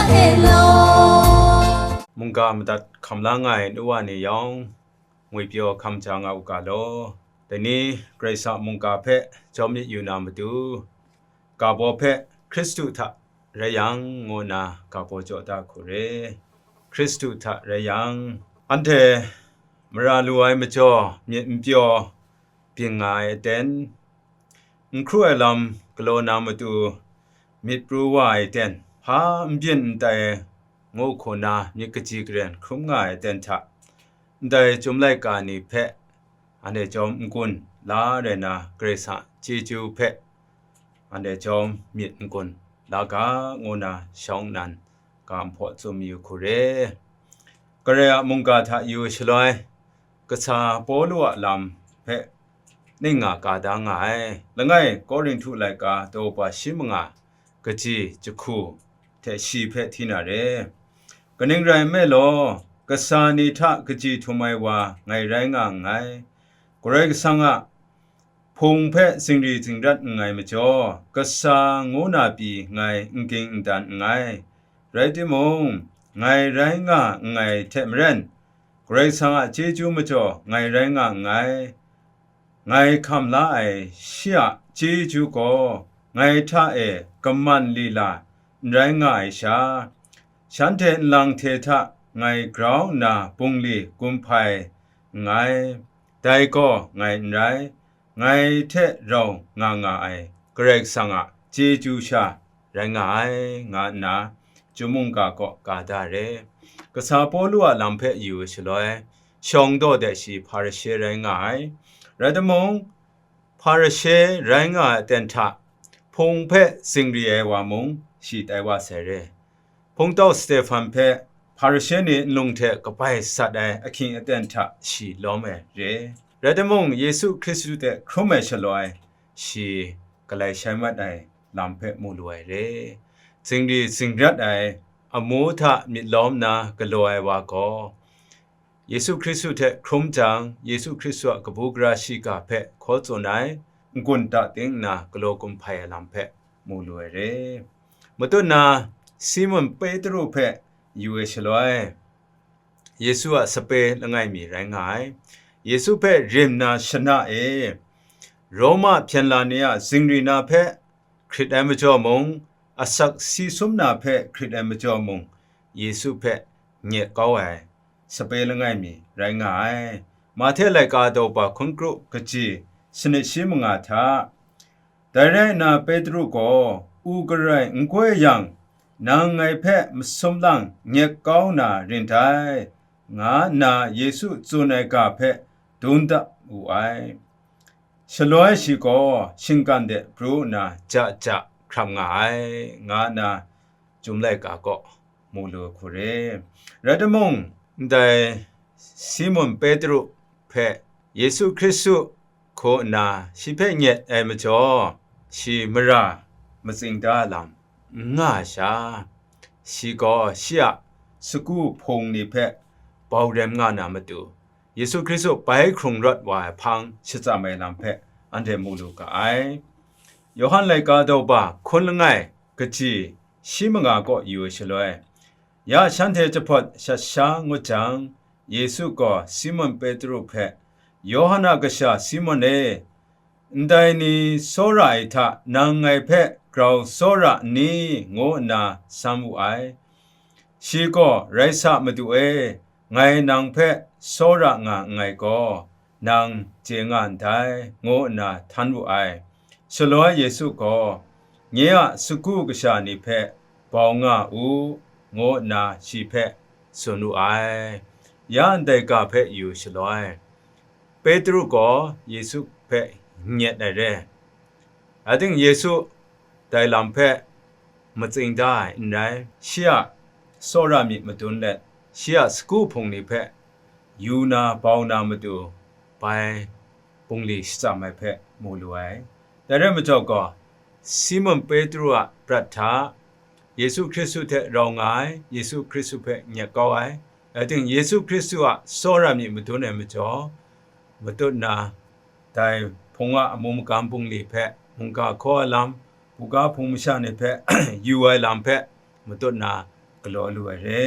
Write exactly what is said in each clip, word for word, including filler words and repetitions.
Hello. Mungga madat hkam la nga ai nu wa ni yawng, ngwipyaw hkam ja nga u ga law. Dai ni Karai Kasang mungga hpe jawm myit yu na matu, ga baw hpe Hkristu hta rai yang, ngu nna ga baw jaw da hku re. Hkristu hta rai yang, anhte mara lu ai majaw myit n pyaw byin nga ai aten, n hkru ai lam galaw na matu myit pru wa ai ten, hpa n byin n tai ngu hku na myit kaji karen hkrum nga ai aten hta, ndai chyum laika ni hpe anhte jawm n-gun la rai na, Karai Kasang chyeju hpe anhte jawm myit n-gun la ga, ngu na shawng nnan ga nhpaw tsun mayu hku re. Karai a mungga hta yu shaloi, kasa Pawlu a lam hpe ning nga ka da nga ai. Langai Korinhtu laika daw ba shi manga kaji jahku hte shi hpe hti na re. Kaning rai nme law, kasa ni hta kaji htum ai wa ngai rai nga nngai. Karai Kasang a Hpung hpe zingri zingrat nngai majaw, kasa ngu na pyi ngai n ging n dan nngai. Rai timung, ngai rai nga nngai hte maren, Karai Kasang a chyeju majaw ngai rai nga nngai. Ngai hkam la ai shi a chyeju gaw ngai hta e kaman lila n rai nga ai sha, shanhte nlang hte hta ngai grau nna bungli gun hpai nngai. Dai gaw ngai n rai, ngai hte rau nga nga ai Karai Kasang a chyeju sha rai nga ai, nga nna chyum mungga kaw ka da re. Kasa Pawlu a lam hpe yu shaloi, shawng daw de shi Hparishe rai nga ai. Rai timung, Hparishe rai nga ai aten hta, Hpung hpe zingri ai wa mung shi tai wa sai re. Hpungtau Stehpan hpe Hparishe ni nlung hte kabai sat ai ahkying aten hta shi lawm ai re. Rai timung, Yesu Hkristu hte hkrum ai shaloi, shi galai shai mat ai lam hpe mu lu ai re. Zingri zingrat ai amu hta myit lawm nna galaw ai wa gaw, Yesu Hkristu hte hkrum jang, Yesu Hkristu a kabu gara shiga hpe hkaw tsun ai n-gun da ting nna galaw gun hpai ai lam hpe mu lu ai re. Matut na, Simun Petru hpe yu ai shaloi, Yesu a sape langai mi rai nga ai. Yesu hpe rim na shana e, Roma hpyen la ni a zingri na hpe hkrit ai majaw mung, asak si sum na hpe hkrit ai majaw mung, Yesu hpe nyet kau ai sape langai mi rai nga ai. Mahte laika daw ba hkun kru kaji sanit shi manga hta, dai rai nna Petru gaw, u garai n goi yang, nang ngai hpe masum lang nyet kau na rin dai, nga nna Yesu tsun ai ga hpe dun dat wu ai. Shaloi shi gaw shinggan de pru nna ja ja hkram nga ai, nga nna Chyum laika kaw mu lu hku re. Rai timung, ndai Simun Petru hpe Yesu Hkristu hku nna shi hpe nyet ai majaw, shi mara matsing da ai lam n nga ai sha, shi gaw shi a sagu hpung ni hpe bau rem nga na matu, Yesu Hkristu bai hkrung rawt wa ai hpang shatsam ai lam hpe anhte mu lu ga ai. Yawhan laika daw ba hkun langai kaji shi manga kaw yu ai shaloi, ya shanhte jahpawt shat sha ngut jang, Yesu gaw Simun Petru hpe, Yawhan a kasha Simun e, ndai ni tsawra ai hta nang ngai hpe grau tsawra n ni? Ngu nna san wu ai. Shi gaw, Rai sa, Madu e, ngai nang hpe tsawra nga nngai gaw, nang chye nga ndai, ngu nna htan wu ai. Shaloi Yesu gaw, Nye a sagu kasha ni hpe bau nga u, ngu nna shi hpe tsun wu ai. Ya ndai ga hpe yu shaloi, Petru gaw Yesu hpe nyet ai re. Rai timung, Yesu dai lam hpe matsing da ai n rai, shi a tsawra myit madun let, shi a sagu hpung ni hpe yu na bau na matu, bai bungli shatsam ai hpe mu lu ai. Dai rai majaw gaw, Simun Petru a prat hta Yesu Hkristu hte rau nga ai, Yesu Hkristu hpe nyet kau ai, rai timung, Yesu Hkristu a tsawra myit madun ai majaw, matut nna, dai hpung a amu magam bungli hpe mungga hkaw ai lam, buga hpung masha ni hpe yu ai lam hpe matut nna, galaw lu ai re,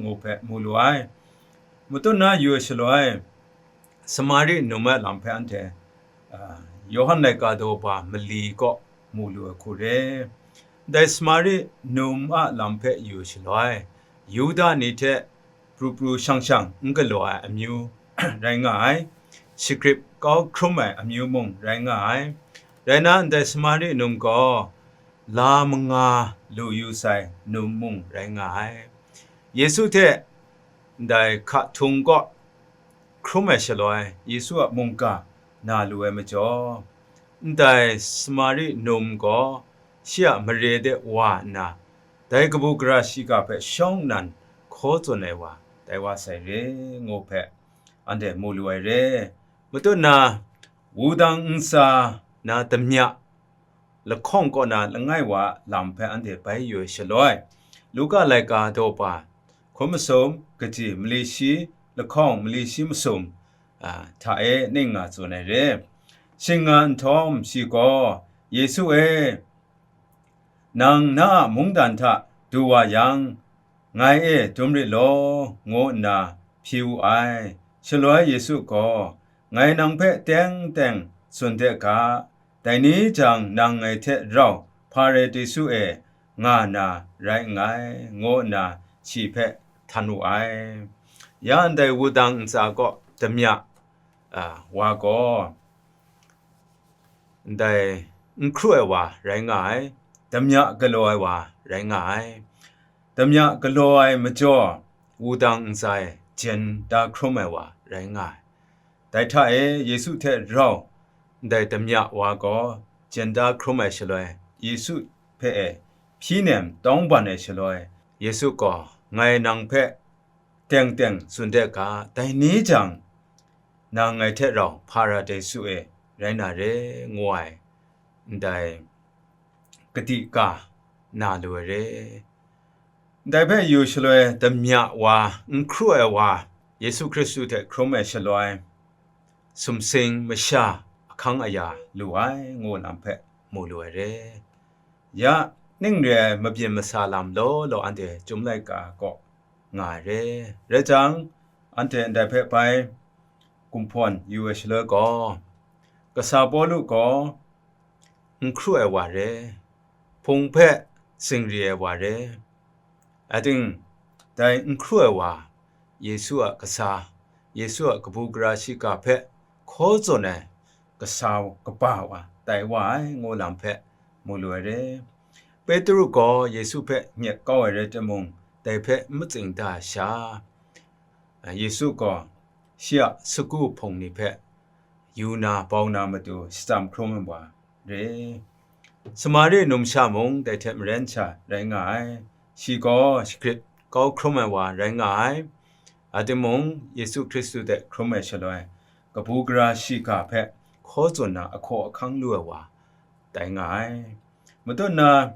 ngu hpe mu lu ai. Matut na yu ai shaloi, Samari num ai lam hpe anhte, a, Yawhan laika daw ba mali kaw mu lu ai hku re. Dai Samari num a lam hpe yu ai shaloi, Yuda ni hte pru pru shang shang n galaw ai amyu rai nga ai, shagrip kau hkrum ai amyu mung rai nga ai. Rai na ndai Samari num gaw la manga lu yu sai num mung rai nga ai. Yesu hte ndai hka htung kaw hkrum ai shaloi, Yesu a mungga na lu ai majaw, ndai Samari num gaw shi a mare de wa nna, dai kabu gara shiga hpe shawng nnan hkaw tsun ai wa, dai wa sai re, ngu hpe anhte mu lu ai re. Matut na, wudang ntsa na damya lahkawng kaw na langai wa a lam hpe anhte bai yu ai shaloi, Luka laika daw pa, hkun masum, kaji mali shi lahkawng mali shi masum, a, hta e ning nga tsun ai re. Shing nga nhtawm, shi gaw, "Yesu e, nang na a mungdan hta du wa yang, ngai e dum rit law," ngu nna hpyi wu ai. Shaloi Yesu gaw, "Ngai nang hpe teng teng tsun de ga, dai ni jang nang ngai hte rau Hparadisu e nga na rai nngai," ngu nna shi hpe htan wu ai. Ya ndai wudang ntsa kaw damya, a, wa gaw, ndai n hkru ai wa rai nga ai, damya galaw ai wa rai nga ai. Damya galaw ai majaw, wudang ntsa e jen da hkrum ai wa rai nga ai. Dai hta e Yesu hte rau ndai damya wa gaw jen da hkrum ai shaloi, Yesu hpe e hpyi nem tawng ban ai shaloi, Yesu gaw, "Ngai nang hpe teng teng tsun de ga, dai ni jang nang ngai hte rau Hparadisu e rai na re," ngu ai ndai kadi ka na lu ai re. Ndai hpe yu shaloi, damya wa, n hkru ai wa, Yesu Hkristu hte hkrum ai shaloi, sumsing masha ahkang aya lu ai, ngu lam hpe mu lu ai re. Ya, ning re ai mabyin masa lam law law anhte Chyum laika kaw nga ai re. Rai jang, anhte ndai hpe bai gumhpawn yu ai shaloi gaw, kasa Pawlu gaw n hkru ai wa re, hpung hpe zingri ai wa re. Ating, dai n hkru ai wa, Yesu a kasa, Yesu a kabu gara shiga hpe hkaw tsun ai kasa kaba wa tai wa ai, ngu lam hpe mu lu ai re. Petru gaw Yesu hpe nyet kau ai rai timung, dai hpe n matsing da ai sha, Yesu gaw shi a sagu hpung ni hpe yu na bau na matu shachyam hkrum ai wa re. Samari numsha mung dai hte maren sha rai nga ai. Shi gaw shagrit kau hkrum ai wa rai nga ai. A timung, Yesu Hkristu hte hkrum ai shaloi, kabu gara shiga hpe hkaw tsun na ahkaw ahkang lu ai wa tai nga ai. Matut na,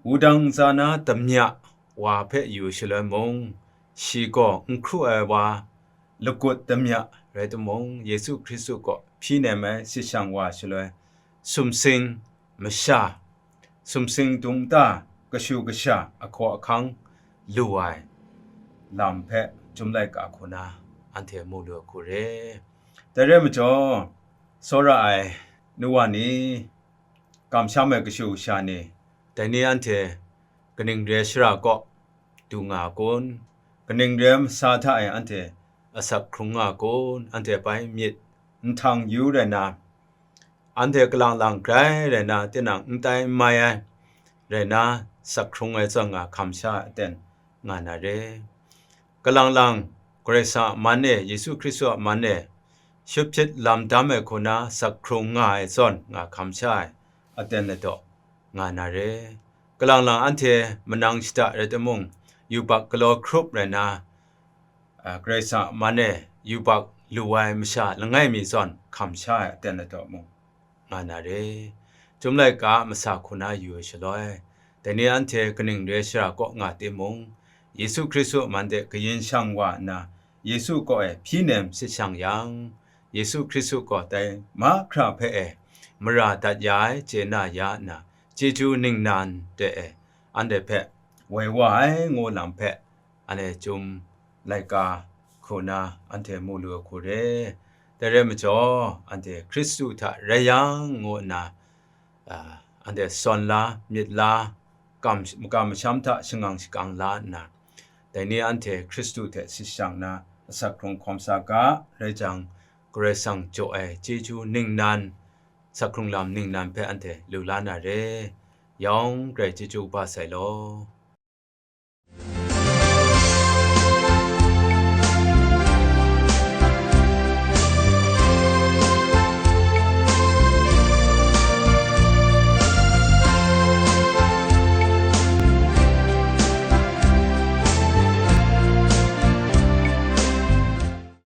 wudang ntsa na damya wa hpe yu shaloi mung, shi gaw n hkru ai wa, lagut damya rai timung, Yesu Hkristu kaw hpyi nem ai sit shang wa shaloi, sumsing masha, sumsing dum ta kashu kasha ahkaw ahkang lu ai lam hpe Chyum laika hku na anhte mu lu ai hku re. Dai rai majaw, tsawra ai nu wa ni, kamsham ai kashu kasha ni, dai ni anhte kaning re ai shara kaw du nga kun? Kaning re ai masa hta e anhte asak hkrung nga kun? Anhte bai myit nhtang yu rai na, anhte kalang lang grai rai na, tinang n tai n mai ai rai na, sak hkrung ai zawn nga hkam sha ai aten nga na re. Kalang lang Karai Kasang a man e, Yesu Hkristu a man e, shut hpyit lam dam ai hku na sak hkrung nga ai zawn nga hkam sha ai aten ladaw nga na re. Kalang lang anhte manang shada rai timung, yubak galaw hkrup rai na, a, Karai Kasang a man e yubak lu ai masha langai mi zawn hkam sha ai aten ladaw mung nga na re. Chyum laika a masa hku na yu ai shaloi, dai ni anhte kaning re ai shara kaw nga timung, Yesu Hkristu a man de kayin shang wa nna, Yesu kaw e hpyi nem sit shang yang, Yesu Hkristu gaw dai mahkra hpe e mara dat ya ai chye na ya nna, chyeju ningnan de e anhte hpe woi wa ai ngu lam hpe, anhte chyum laika hku na anhte mu lu ai hku re. Dai rai majaw, anhte Hkristu hta rai yang ngu nna, a, anhte sawn la, myit la, kam, makam masham hta shangang shakang la nna, dai ni anhte Hkristu hte shashang na asak hkrung hkawm sa ga, rai jang, Karai Kasang jaw ai chyeju ningnan, asak hkrung lam ningnan hpe anhte lu la na re. Yawng grai chyeju kaba sai law.